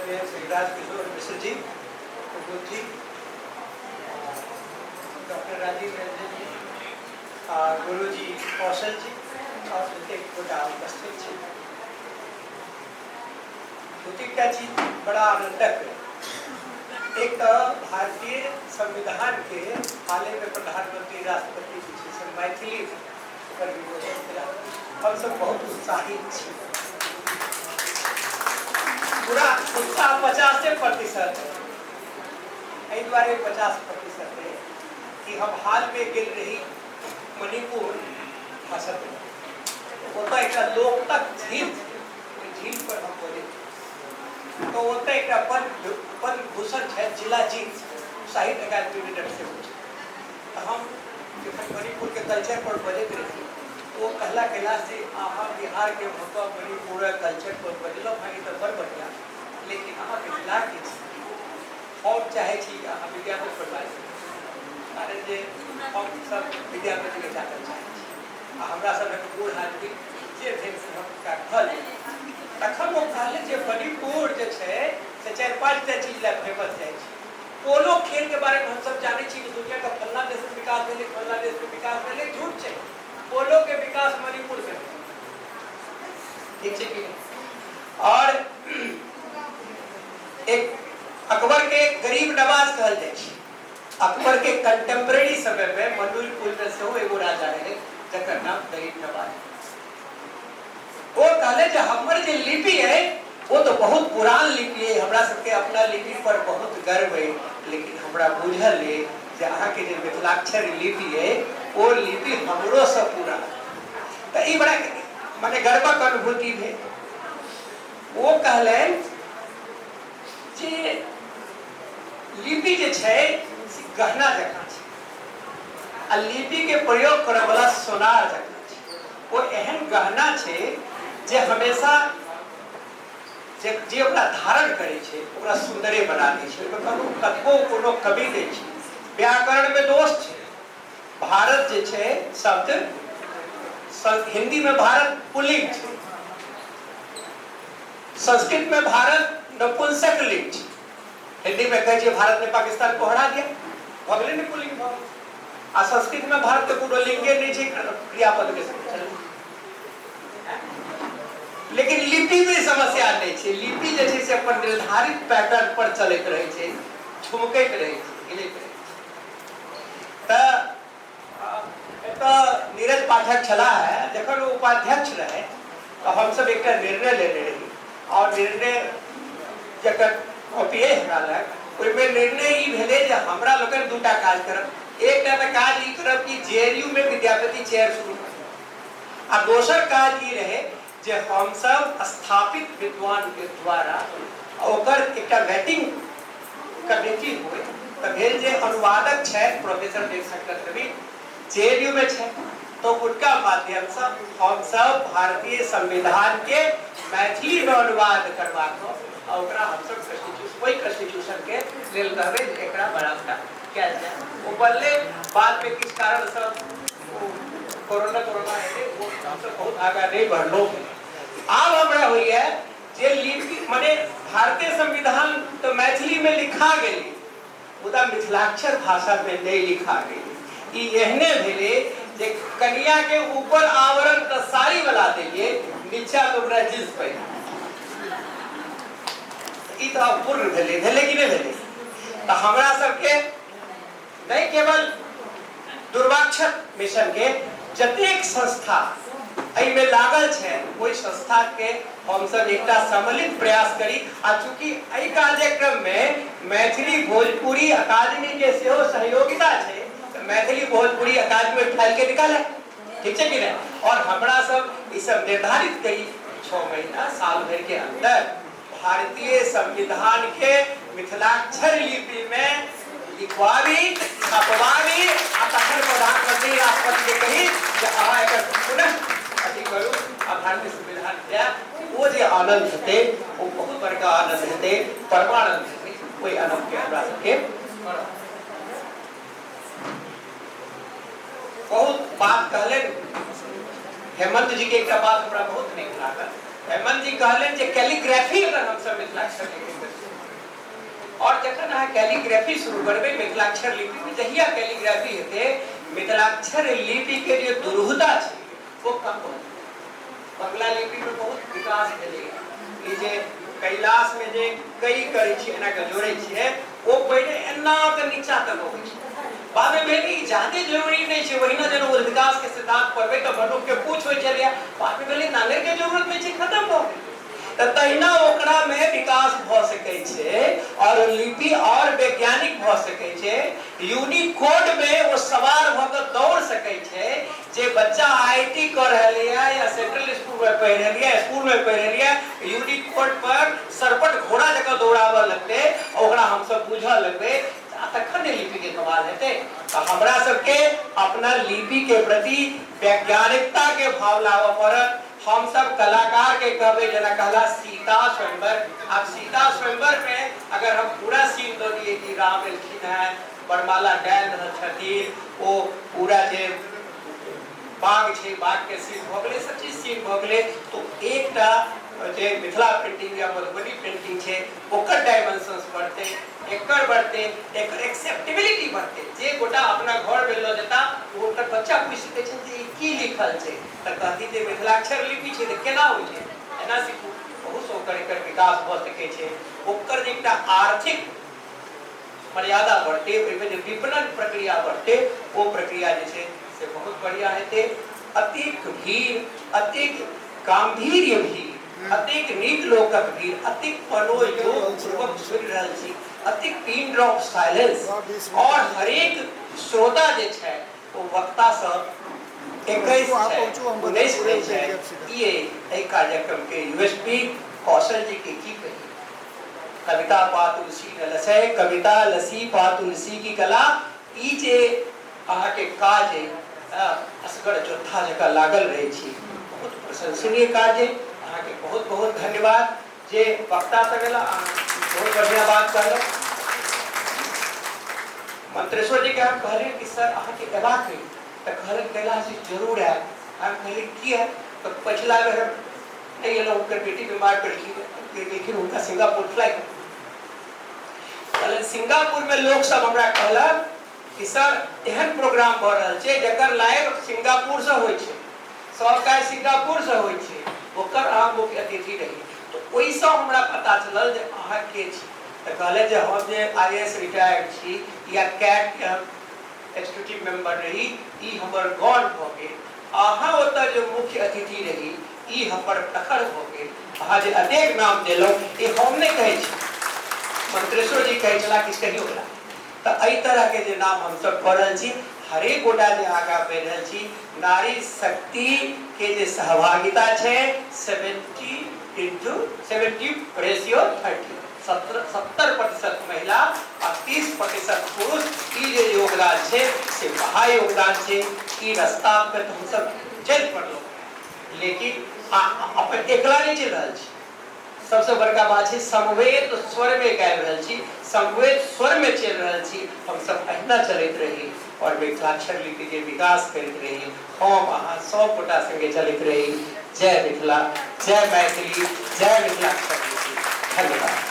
आदरणीय श्री राजकिशोर मिश्र जी, कुकुर जी, डॉक्टर राजीव रंजन जी, आ गुरुजी कौशल जी और जतेक गोटा उपस्थित छी। दू तीनटा चीज बड़ा आनंदक। एक तऽ भारतीय संविधान के हाले में प्रधानमंत्री राष्ट्रपति जे छै से मैथिली ओकर विमोचन केला। हमसब बहुत उत्साहित छी। पूरा उत्साह 50%। एहि दुआरे 50% है कि हम हाल में गेल रही मणिपुर भाषा पे, ओतऽ एकटा लोकतक झील छै, ओहि झील पर हम बजैत छी। तऽ ओतऽ एकटा पद्मभूषण छथि जिला जीत, साहित्य अकादमी विनर सेहो छै। तऽ हम जखन मणिपुरके कल्चर पर बजैत रही तऽ ओ कहला कैलाश जी, अहाँ बिहारके भऽ कऽ मणिपुरक कल्चर पर बजलहुँ हँ, ई तऽ बड़ बढ़िआँ, लेकिन अहाँ मिथिलाके छी, हम चाहै छी अहाँ विद्यापति पर बाजू, कारण जे हमसब विद्यापतिके जानल चाहै छी आ हमरा सभक बूढ़ आदमी जे भेल से हम हुनका कहलियै। तखन ओ कहलनि जे मणिपुर जे छै से 4-5 टा चीज लए फेमस जाइ छै। पोलो खेल के बारे में हमसब जानै छी कि दुनिया के फल्ला देश में विकास भेलै, फल्ला देश में विकास भेलै, झूठ छै। पोलो के विकास मणिपुर में, ठीक छै कि नहि? और एक अकबर के गरीब नवाज कहल जाइ छै। अकबर के कंटेम्प्रेरी समय में मणिपुर में सेहो एगो राजा रहे जकर नाम गरीब नवाज। ओ कहले जे हमर जे लिपि है वो तो बहुत पुरान लिपि है, हमरा सबके अपना लिपि पर बहुत गर्व है, लेकिन हमरा बुझल है जे अहाँके जे मिथिलाक्षर लिपि है वो लिपि हमरो से पुरान। तऽ ई बड़ा माने गर्वक अनुभूति भेल। ओ कहलनि जे लिपि जे छै से गहना जकाँ छै आ लिपि के प्रयोग करऽ वाला सोनार जकाँ छै। ओ एहन गहना छै जे हमेशा जे ओकरा धारण करै छै ओकरा सुन्दरे बना दै छै, ओहिमे कतबो कतबो कोनो कमी नहि छै। व्याकरणमे दोष छै। भारत जे छै शब्द हिंदी में भारत पुल्लिंग छै, संस्कृत में भारत नपुंसक लिंग छै। हिंदी में कहै छै भारत ने पाकिस्तान को हरा दिया, भऽ गेलै ने पुल्लिंग भऽ गेलै। आ संस्कृत में भारत के कोनो लिंगे नहि छै क्रियापद के संग। लेकिन लिपि में समस्या नहि छै। लिपि जे छै से अपन निर्धारित पैटर्न पर चलैत रहै छै, ठुमकैत रहै छै, हिलैत रहै छै। तऽ एतऽ नीरज पाठक छलाह है, जखन ओ उपाध्यक्ष रहै तऽ हमसब एकटा निर्णय लेने रही और निर्णय जकर कॉपी अइ हमरा लग, ओहिमे निर्णय ई भेलै जे हमरा लोकनि दूटा काज करब। एकटा तऽ काज ई करब कि जेएनयू में विद्यापति चेयर शुरू करब आ दोसर काज ई रहै जे हमसब स्थापित विद्वान के द्वारा ओकर एकटा वेटिंग कमेटी हुए। तऽ भेल जे अनुवादक छथि प्रोफेसर देवशंकर रवि, जेएनयू में छथि, तो उनका माध्यमसँ हमसब भारतीय संविधान के मैथिली में अनुवाद करवा कऽ आ ओकरा हमसब कॉन्स्टिट्यूशन, ओहि कॉन्स्टिट्यूशन के लेल कहबै जे एकरा बरामदा कयल जाय। ओ बनलै, बाद में किछु कारणसँ ओ कोरोना तोरोना एलै, ओ हमसब बहुत आगाँ नहि बढ़लहुँ। आब हमरा होइए जे लिपि माने भारतीय संविधान तऽ मैथिली में लिखा गेलै, मुदा मिथिलाक्षर भाषा में नहि लिखा गेलै। ई एहने भेलै जे कनिया के ऊपर आवरण तऽ साड़ी वाला देलियै, नीचा में ओकरा जींस पहिरा। ई तऽ अपूर्ण भेलै, भेलै कि नहि भेलै? तऽ हमरा सबके नहि केवल दुर्वाक्षर मिशन के जतेक संस्था एहिमे लागल छै ओहि संस्था के हमसब एकटा सम्मिलित प्रयास करी। आ चूँकि एहि कार्यक्रम में मैथिली भोजपुरी अकादमी के सेहो सहयोगिता छै, तऽ मैथिली भोजपुरी अकादमी फाइल के निकाले, ठीक छै कि नहि? और हमरा सब ई सब निर्धारित करी 6 महीना साल भर के अंदर भारतीय संविधान के मिथिलाक्षर लिपि में लिखवाबी, छपवाबी आ तखन प्रधानमंत्री राष्ट्रपति के कही जे अहाँ एकर पुनः अथी करू आ भारतीय संविधान के। ओ जे आनंद हेतै ओ बहुत बड़का आनंद हेतै, परमानंद हेतै। ओहि आनंद के हमरा सबके बहुत बात कहलनि हेमंत जी के। एकटा बात हमरा बहुत नीक लागल। हेमंत जी कहलनि जे कैलीग्राफी अगर हमसब मिथिलाक्षर लिखेबै अहाँ कैलीग्राफी शुरू करबै मिथिलाक्षर लिपिमे, जहिया कैलीग्राफी हेतै मिथिलाक्षर लिपिके जे दुरूहता छै ओ कम भऽ जेतै। बंगला लिपिमे बहुत विकास भेलैए। ई जे कैलाशमे जे कई करै छियै, एना कऽ जोड़ै छियै, ओ पहिने एना कऽ नीचा तक अबै छै। बादमे भेल ई जादे जरूरी नहि छै, ओहिना जेना उद्विकासके सिद्धांत पढ़बै तऽ मनुखके पूछ होइ छलैए, बादमे भेलै नांगरिके जरूरत नहि छै, खतम भऽ गेलै। तऽ तहिना ओकरामे विकास भऽ सकै छै आओर लिपि आओर वैज्ञानिक भऽ सकै छै। यूनिकोडमे ओ सवार भऽ कऽ दौड़ सकै छै। जे बच्चा I T कऽ रहलैए या सेंट्रल स्कूलमे पढ़ि रहलैए, स्कूलमे पढ़ि रहलैए, यूनिकोड पर सरपट घोड़ा जकाँ दौड़ाबऽ लगतै, ओकरा हमसभ बूझऽ लगबै, आ तखन ने लिपिके कमाल हेतै। तऽ हमरा सबके अपना लिपिके प्रति वैज्ञानिकताके भाव लाबऽ पड़त। हमसभ कलाकारके कहबै, जेना कहला सीता स्वयंवर, आब सीता स्वयंवरमे अगर हम पूरा सीन दऽ दियै कि राम एलखिन हेँ, वरमाला डालि रहल छथिन, ओ पूरा जे बाघ छै, बाघके सीन भऽ गेलै, सब चीज सीन भऽ गेलै, तऽ एकटा जे मिथिला पेंटिंग या मधुबनी पेंटिंग छै ओकर डायमेंशंस बढ़तै, एकर बढ़तै, एकर एक्सेप्टेबिलिटी बढ़तै। जे गोटा अपना घरमे लऽ जेता, ओ हुनकर बच्चा पूछि सकै छनि जे ई की लिखल छै, तऽ कहथिन जे मिथिलाक्षर लिपि छै। तऽ केना होइ छै, एना सीखू। बहुत ओकर एकर विकास भऽ सकै छै। ओकर जे एकटा आर्थिक मर्यादा बढ़तै, ओहिमे जे विपणन प्रक्रिया बढ़तै, ओ प्रक्रिया जे छै से बहुत बढ़िआँ हेतै। अतेक भीड़, अतेक गाम्भीर्य भीड़, अतेक नीक लोकक भीड़, अतेक मनोयोगपूर्वक सुनि रहल छी, अतेक पिन ड्रॉप साइलेंस, आओर हरेक श्रोता जे छै ओ वक्तासँ 21 छै, 19 नहि छै। ई एहि कार्यक्रमके यूएसपी। कौशल जी के की कही, कविता पा तुलसी न लसै, कविता लसी पा तुलसी की कला। ई जे अहाँके काज अइ, असगर योद्धा जकाँ लागल रहै छी, बहुत प्रशंसनीय काज अइ। अहाँके बहुत बहुत धन्यवाद जे वक्ता सब एला, अहाँ बहुत बढ़िआँ बात कहलहुँ। मंत्रेश्वर जी के हम कहलियै कि सर अहाँके एबाक अइ, तऽ कहलनि कैलाश जी जरूर आयब। हम कहलियै किया, तऽ पछिला बेर हम नहि एलहुँ, हुनकर बेटी बीमार पड़ि गेलखिन, हुनका सिंगापुर फ्लाइट कहलनि। सिंगापुरमे लोकसभ हमरा कहलक कि सर एहन प्रोग्राम भऽ रहल छै जकर लाइव सिंगापुरसँ होइ छै, सब काज सिंगापुरसँ होइ छै, ओकर अहाँ मुख्य अतिथि रही। तऽ ओहिसँ हमरा पता चलल जे अहाँ के छी। तऽ कहलथि जे हम जे आई ए एस रिटायर्ड छी या कैट के हम एक्जीक्यूटिव मेंबर रही, ई हमर गौर भऽ गेल। अहाँ ओतऽ जे मुख्य अतिथि रही, ई हमर प्रखर भऽ गेल। अहाँ जे अतेक नाम देलहुँ, ई हम नहि कहै छी, मंत्रेश्वर जी कहै छलाह, किछु कहियो बला। तऽ एहि तरहके जे नाम हमसभ कऽ रहल छी, हरेक गोटा जे आगाँ बढ़ि रहल छी, नारी शक्तिके जे सहभागिता छै 70 into 70 ratio 30, 70% महिला आ 30% पुरुष, ई जे योगदान छै से महायोगदान छै। ई रास्ता पे तऽ हमसभ चलि पड़लहुँ, लेकिन अपन एकला नहि चलि रहल छी। सबसँ बड़का बात छै समवेत स्वरमे गाबि रहल छी, समवेत स्वरमे चलि रहल छी। हमसभ अहिना चलैत रही आओर मिथिलाक्षर लिपिके विकास करैत रही। हम अहाँ सब गोटा संगे चलैत रही। जय मिथिला, जय मैथिली, जय मिथिलाक्षर लिपि। धन्यवाद।